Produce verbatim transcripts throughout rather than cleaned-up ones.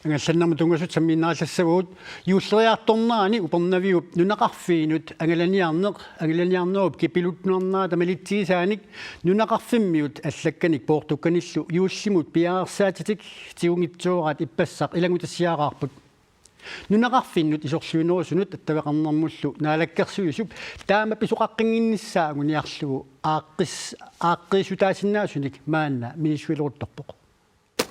Angallannermut tunngasut sammiinnarisassavagut. Juulleriartornerani Upernaviup nunaqarfiinut angalaniarneq, angalaniarnerup kipiluttuarnerata malitsigisaanik nunaqarfimmiut allakkanik poortukkanillu juullimut piareersaatitik tigunngitsooraat ippassaq ilanngutassiaraarput. Nunaqarfinnut isorliunerusunut attaveqarnermullu Naalakkersuisup taama pisoqaqqinnginnissaa anguniarlugu aaqqis-, aaqqiissutaasinnaasunik maanna misissuileruttorpoq.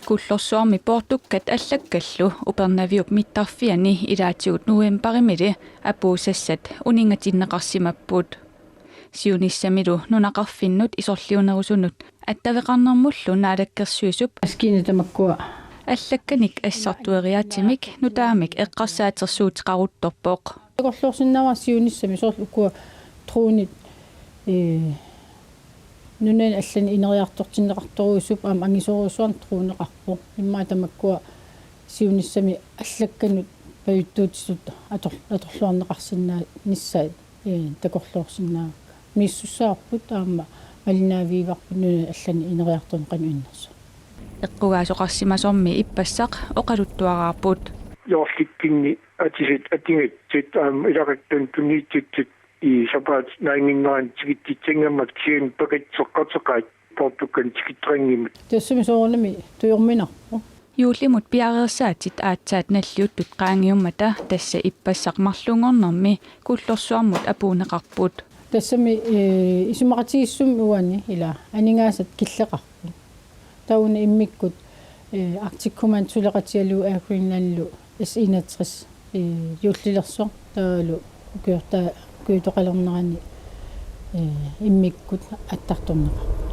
Kullorsuarmi poortukkat allakkallu Upernaviup mittarfiani ilaatigut novembarimili apuussassat uninngatinneqarsimapput. Siunissamilu nunaqarfinnut isorliunerusunut attaveqarnermullu Naalakkersuisup maskiinat tamakkua allakkanik assartueriaatsimik nutaamik eqqarsaatersuuteqaruttorpoq. Takorloorsinnaavara siunissami soorlu ukua dronit, ee, nunani allani ineriartortinneqartorujussuupput aamma angisoorujussuarnik droneqarpoq. Immaqa tamakkua siunissami allakkanut pajuttuutitut ator-, atorluarneqarsinnaanissaat, ee, takorloorsinnaavakka. Misissusaarput aamma malinnaavigivarput nunani allani ineriartorneq qanoq innersoq. Eqqugaasoqarsimasormi ippassaq oqaluttuaraarput. Joorlikkinni atisat atugassat aamma ilaquttanut tunniussisut i sapaatip naannginnerani tikitsissanngormat kisianni pakatseqqateqaat poortukkanik tikitseqanngimmat. Tassami soorunami tujorminarpoq. Juullimut piareersaatit aatsaat nalliuttut qaangiummata tassa ippassaq marlunngornermi Kullorsuarmut apuunneqarput. Tassami, ee, isumaqatigiissummi uani ila aningaasat killeqarput. Taava una immikkut, ee, Arctic Command suleqatigalugu Air Greenlandilu S enogtres, ee, juullilersoq taavalu ukiorta-, ukiutoqalernerani, ee, immikkut attartorneqarpoq.